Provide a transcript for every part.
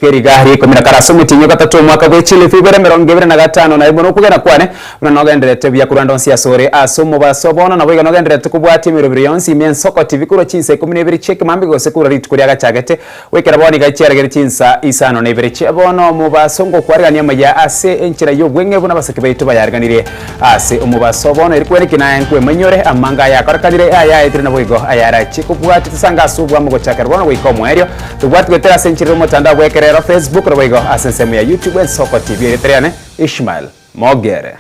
Tukeriga 10 karaso mutinyo gatatu mwaka gwechile fibere 2025 na ibono kugena kwane unogenderete bya kuranda onsi asore asomo basobona na boiga nogenderete kubwati emirobiri yonsi Ensoko TV kuro chinsa 12 check mambi gose kura rituko rya gachagete wekera boni gachiaragere chinsa isano na ibere chebono mubasongo kwarigania maya ase enchira yobwenge buna baseke baitu bayariganire ase omubasobono eri kwerekina enkwe menyore amanga yakorakanire aya etire na boigo ayara chikubwati tisanga asubwa mugochakera bono goika omwerio tubwati gwetera ase enchira omotandao bwekerero Facebook na boigo ase ensemo ya YouTube Ensoko TV eretereane Ishmael Mogere.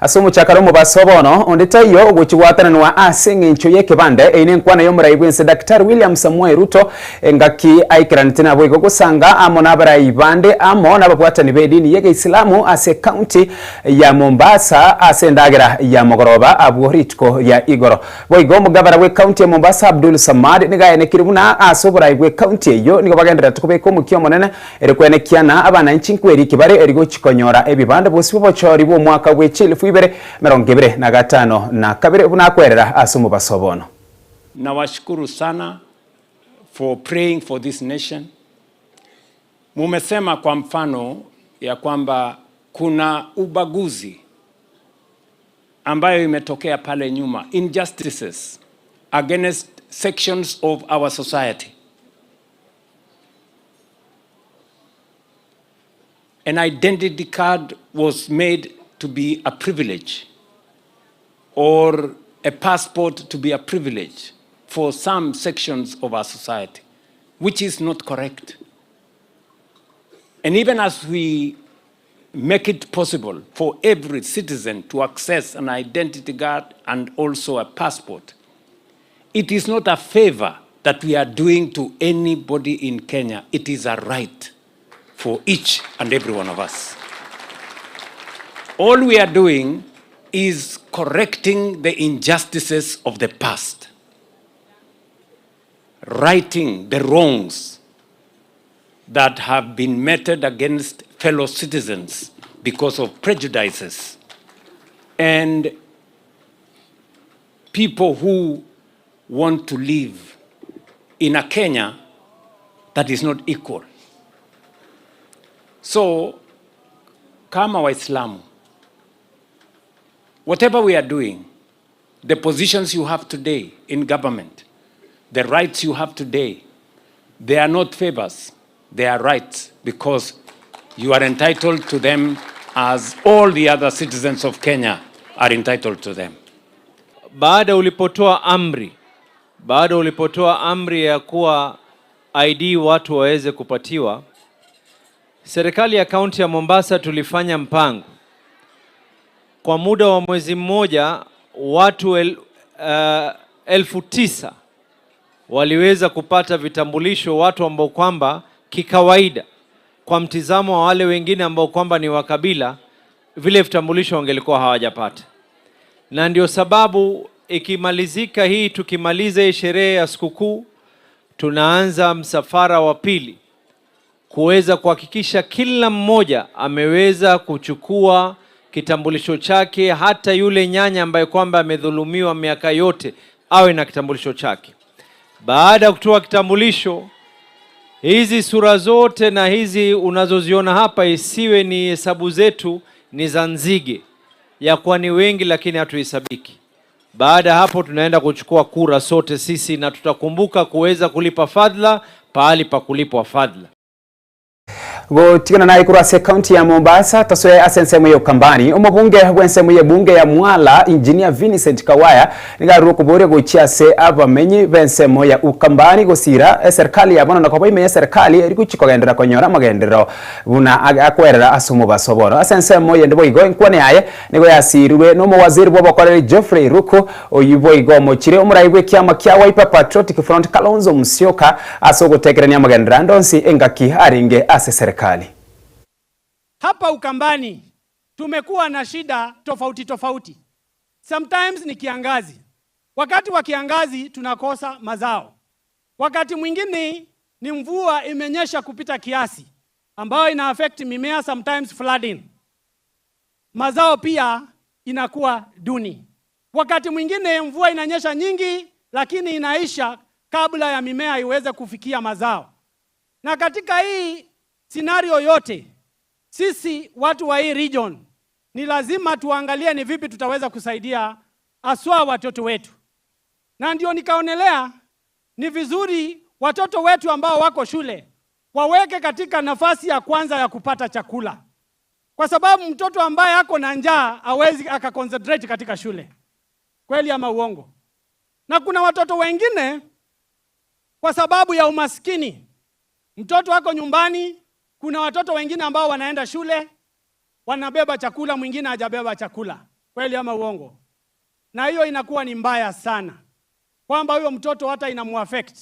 Asumu chakaro mubasobono ondetayo oguchiwatananwa ase eng'encho y'ekebande eine enkwana y'omorai bwense Dr. William Samoei Ruto engaki aikeranete nabo igo gosanga amo n'abarai bande amo n'ababwatani b'edini y'Egeisilamu ase county ya Mombasa ase endagera ya mogoroba abwo rituko ya igoro boigo omogabara bwe county ya Mombasa Abdul Samad nigaenekire buna ase oborai bwe county eyo nigo bagenderera tukobeka omokia omonene erikwenekiana abananchi nkweri kibare erigochikonyora ebibande bosi bobochori bw'omwaka bw'echilifu 2025 na kabiri bunakwerera asumu basobono. Nawashukuru sana for praying for this nation. Mumesema kwa mfano ya kwamba kuna ubaguzi ambayo imetokea pale nyuma, injustices against sections of our society. An identity card was made to be a privilege, or a passport to be a privilege for some sections of our society, which is not correct. And even as we make it possible for every citizen to access an identity card and also a passport, it is not a favor that we are doing to anybody in Kenya. It is a right for each and every one of us. All we are doing is correcting the injustices of the past, righting the wrongs that have been meted against fellow citizens because of prejudices and people who want to live in a Kenya that is not equal. So, kama Waislamu, whatever we are doing, the positions you have today in government, the rights you have today, they are not favors, they are rights, because you are entitled to them as all the other citizens of Kenya are entitled to them. Baada ulipotoa amri ya kuwa ID watu waweze kupatiwa, serikali ya kaunti ya Mombasa tulifanya mpango. Kwa muda wa mwezi mmoja watu 9,000 waliweza kupata vitambulisho, watu ambao kwamba kikawaida kwa mtizamo wa wale wengine ambao kwamba ni wa kabila vile vitambulisho wangelikuwa hawajapata. Na ndio sababu ikimalizika hii, tukimaliza hii sherehe ya sikukuu, tunaanza msafara wa pili kuweza kuhakikisha kila mmoja ameweza kuchukua kitambulisho chake, hata yule nyanya ambaye kwamba amedhulumiwa miaka yote awe na kitambulisho chake. Baada ya kutoa kitambulisho, hizi sura zote na hizi unazoziona hapa isiwe ni hesabu zetu ni za nzige ya kuwa ni wengi lakini hatuhesabiki. Baada hapo tunaenda kuchukua kura sote sisi, na tutakumbuka kuweza kulipa fadhila pahali pa kulipwa fadhila. Gotigana naye kurase county ya Mombasa tasoya asensemu ya Ukambani omobunge bwensemu ya bunge ya Mwala Engineer Vincent Kawaya nigaruo kuboria gochiase abamenyi bensemo ya Ukambani gosira serikali yabona na koba imenya serikali eri kuchikogendera konyora magendero buna akwerera asumu basoboro asensemo yende boigo enkwane yaye nigo yasirwe no mu waziri bw'abakorera Geoffrey Ruko oyiboigo mochire omurai bw'ekiama kya Wiper Patriotic Front Kalonzo Musyoka asogotekerania magendera ndonsi engaki aringe ase serikali. Hapa Ukambani tumekuwa na shida tofauti tofauti. Sometimes ni kiangazi. Wakati wa kiangazi tunakosa mazao. Wakati mwingine ni mvua imenyesha kupita kiasi ambayo ina affect mimea, sometimes flooding. Mazao pia inakuwa duni. Wakati mwingine mvua inanyesha nyingi lakini inaisha kabla ya mimea iweze kufikia mazao. Na katika hii scenario yote, sisi watu wa hii region ni lazima tuangalie ni vipi tutaweza kusaidia aswa watoto wetu. Na ndio nikaonelea ni vizuri watoto wetu ambao wako shule waweke katika nafasi ya kwanza ya kupata chakula. Kwa sababu mtoto ambaye ako na njaa hawezi akaconcentrate katika shule. Kweli ama uongo? Na kuna watoto wengine kwa sababu ya umaskini, mtoto wako nyumbani, kuna watoto wengine ambao wanaenda shule, wanabeba chakula, mwingine hajabeba chakula. Kweli ama uongo? Na hiyo inakuwa ni mbaya sana, kwamba huyo mtoto hata inamuaffect.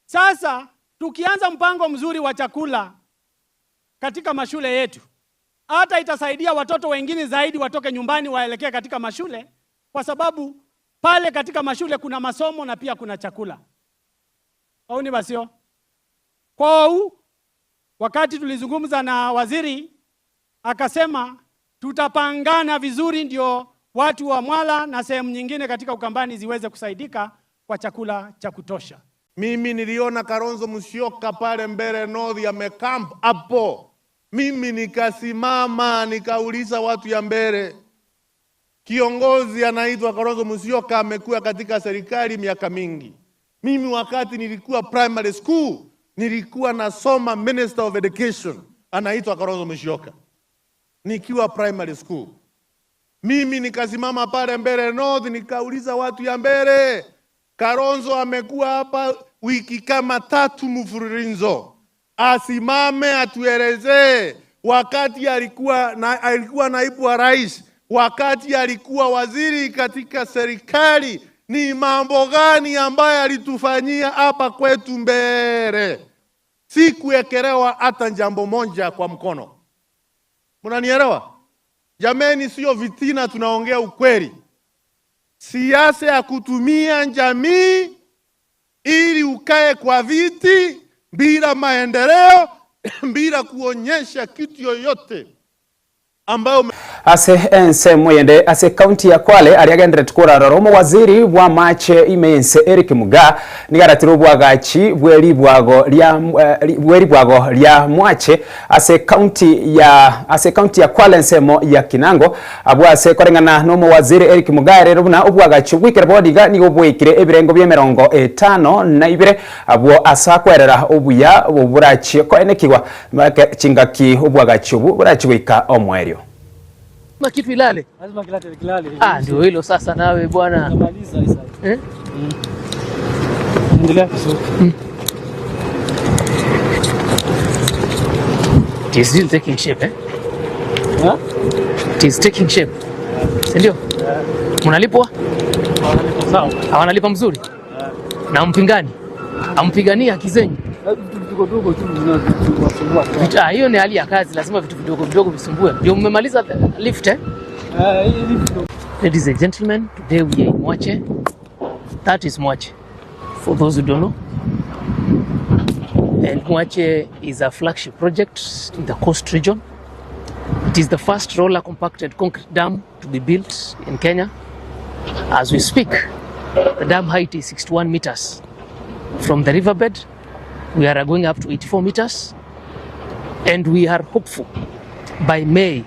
Sasa tukianza mpango mzuri wa chakula katika mashule yetu, hata itasaidia watoto wengine zaidi watoke nyumbani waelekee katika mashule, kwa sababu pale katika mashule kuna masomo na pia kuna chakula. Au ni basio? Kwa wakati tulizungumza na waziri akasema tutapangana vizuri ndio watu wa Mwala na sehemu nyingine katika Ukambani ziweze kusaidika kwa chakula cha kutosha. Mimi niliona Kalonzo Musyoka pale mbele North amecamp hapo. Mimi nikasimama nikauliza watu ya mbele, kiongozi anaitwa Kalonzo Musyoka amekuwa katika serikali miaka mingi. Mimi wakati nilikuwa primary school nilikuwa nasoma Minister of Education anaitwa Kalonzo Musyoka nikiwa primary school. Mimi nikasimama pale mbele North nikauliza watu ya mbele, Kalonzo amekuwa hapa wiki kama 3 mfululizo, asimame atuelezee wakati alikuwa naibu wa rais, wakati alikuwa waziri katika serikali, ni mambo gani ambaye alitufanyia hapa kwetu mbele. Sikuekelewa hata jambo moja kwa mkono. Mnanielewa? Jameni, sio vitina, tunaongea ukweli. Siasa ya kutumia jamii ili ukae kwa viti bila maendeleo, bila kuonyesha kitu yoyote ambayo ase ense moyende ase county ya Kwale ariagendere tukura roromo waziri wa mache imense Eric Mugaa nigaratiro bwagachi bweri bwago lya mwache ase county ya Kwale nsemo ya Kinango abwase korengana no mo waziri Eric Mugaa rero buna obwagachi bwikere bodiga nigo bwikire ebirengo bya 52 abwo asakwerera obuya oburachi koenekigwa chingaki obwagachi obu burachi gwika omwerio. Kitu ilale. Lazima kilale. Ah, ndio hilo sasa nawe bwana. Tunamaliza sasa. Eh? Endelea vizuri. It is still taking shape, eh? Huh? It is taking shape. Si ndio? Mnalipwa? Wanalipa sawa. Hawanalipa mzuri? Na mpingani? Ampigania haki zenyu? Vitu vidogo vidogo tu vinasumbua. Ah, hiyo ni hali ya kazi, lazima vitu vidogo vidogo visumbue. Ndio mmemaliza lift, eh? Ladies and gentlemen, today we are in Mwache. That is Mwache, for those who don't know. And Mwache is a flagship project in the coast region. It is the first roller compacted concrete dam to be built in Kenya. As we speak, the dam height is 61 meters. From the riverbed, we are going up to 84 meters. And we are hopeful by May,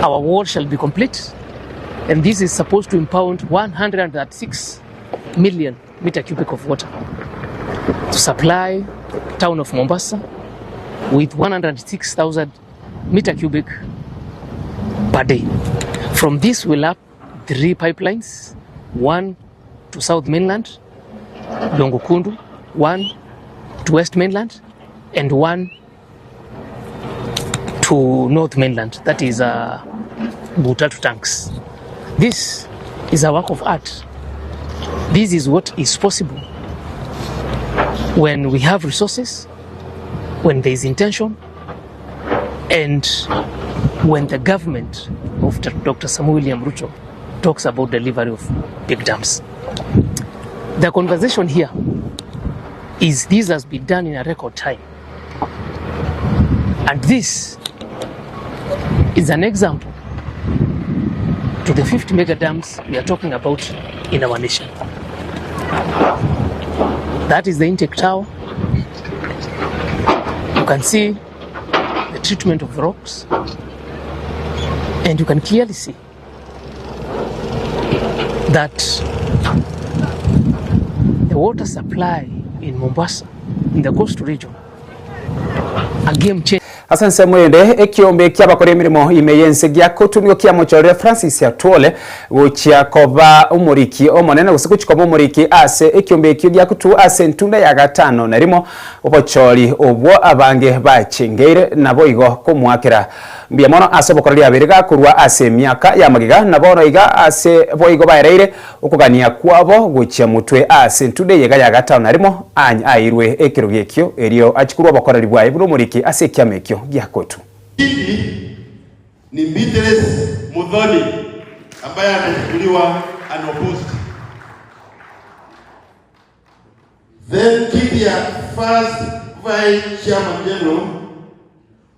our wall shall be complete, and this is supposed to impound 106 million meter cubic of water to supply the town of Mombasa with 106,000 meter cubic per day. From this we'll have 3 pipelines, one to South Mainland, Dongokundu, one to West Mainland, and one to North Mainland, that is Butatu tanks. This is a work of art. This is what is possible when we have resources, when there is intention, and when the government of Dr. Samuel William Ruto talks about delivery of big dams. The conversation here is this has been done in a record time. And this is an example to the 50 mega dams we are talking about in our nation. That is the intake tower. You can see the treatment of the rocks, and you can clearly see that the water supply in Mombasa, in the coastal region, a game changer. Asanse mwende ekiombe kyabakora emirimo imeyense gyakotumio kya mochore Francis Atwole gochia koba umuriki omonene gusiku chikoba umuriki ase ekiombe ekyo gyakutu ase ntunda ya gatano narimo obochori obwo abange bachingeire nabo igo kumwakira mbiamono ase bokora lyabirega kurwa ase miaka ya magiga nabo iga ase boigo baereire okugania kwabo gochia mutwe ase ntunda yega ya gatano narimo airwe ekiro gekyo erio achikurwa bokora libwaye bwo ase kyamekyo gyakotu. Ni Beatrice Muthoni ambaye amechukuliwa unopposed. Then kiti ya first vice chairman general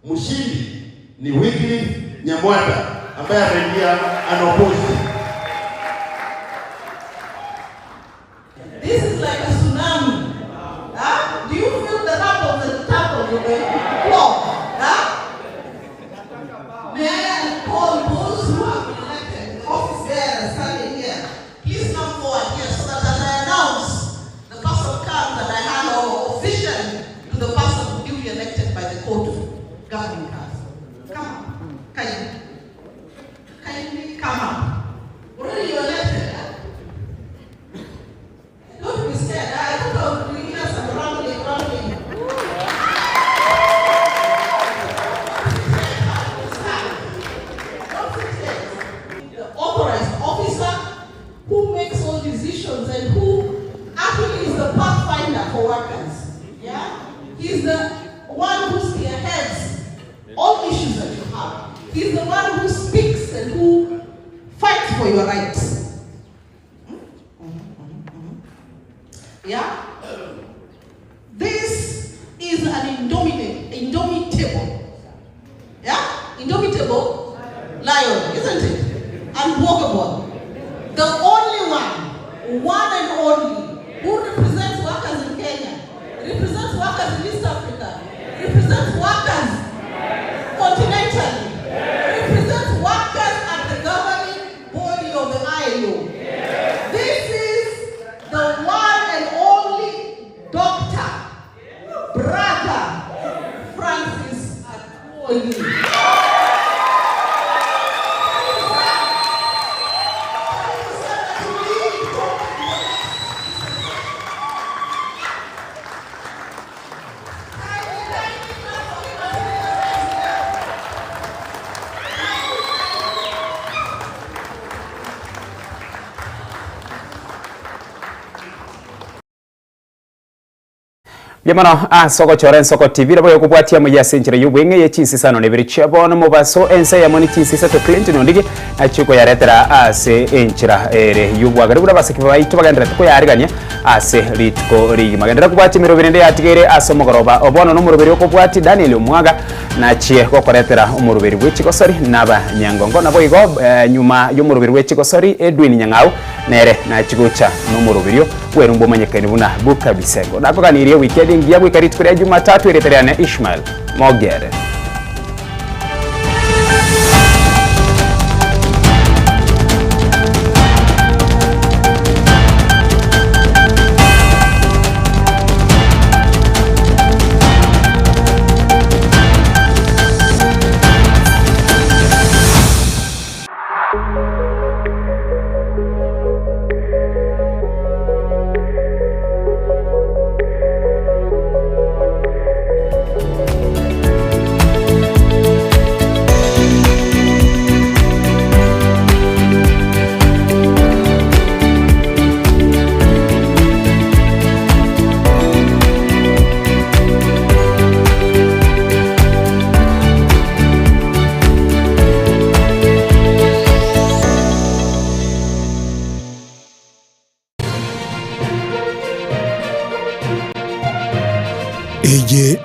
mshindi ni Wycliffe Nyamwata ambaye ameingia unopposed. This is like a tsunami. Huh? Do you feel the rap of the tap of the clock? Huh? May I call those who have been elected, the office bearers standing here, please come forward here so that as I announce, the person comes and I hand over officially to the person duly elected by the court governing council. Come up, kindly. Kindly come up. Already you're elected. Huh? Don't be scared. I thought I would hear some rumbling, rumbling. The authorized officer who makes all decisions and who actually is the pathfinder for workers. Yeah? He's the one who spearheads all issues that you have. He's the one who speaks and who fights for your rights. Yeah? This is an indomitable, yeah? Indomitable lion, isn't it? Unwalkable. The only one, one and only, who represents workers in Kenya, represents workers in East Africa, represents workers continentally, represents workers at the governing body of the ILO. This is the one and only doctor, brother, Francis Atwoli. Yamano asoko chore Nsoko TV rabo yokubwatia mu yasenjere yubwenge yechinsisano nebiri chabono mubaso ense ya moni chinsisa to Clinton ondigi achuko yaretera ase enchira ere yubwagari burabasiki baitu bagendera tuko yariganya ase ritko rigi magendera kubwati mirobiri nde yatigere ase mugoroba obono no murobiri okubwati Daniel Omwaga nachie gokoretera umurubiri w'echigosori naba nyangongo nabo igo nyuma y'umurubiri w'echigosori Edwin Nyang'au nere nachigucha no murubiri werumbo manyekani buna buka bisengo nakoganiriye weekend ngiya gwikari tukuri Jumatatu ireterane Ishmael Mogere.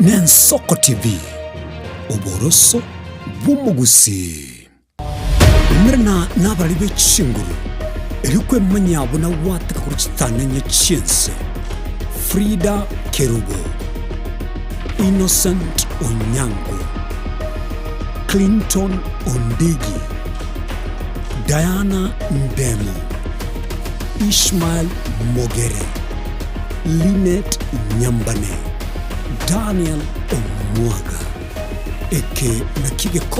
Nensoko TV, oboroso bw'omogusii. Umerana nabarari be chinguru, erio kwemanya buna gwateka korwa chitanenye chi'ense. Frida Kerubo, Innocent Onyango, Clinton Ondigi, Diana Ndemo, Ishmael Mogere, Linet Nyambane, Daniel Omwaga. Eke nakio gekosi.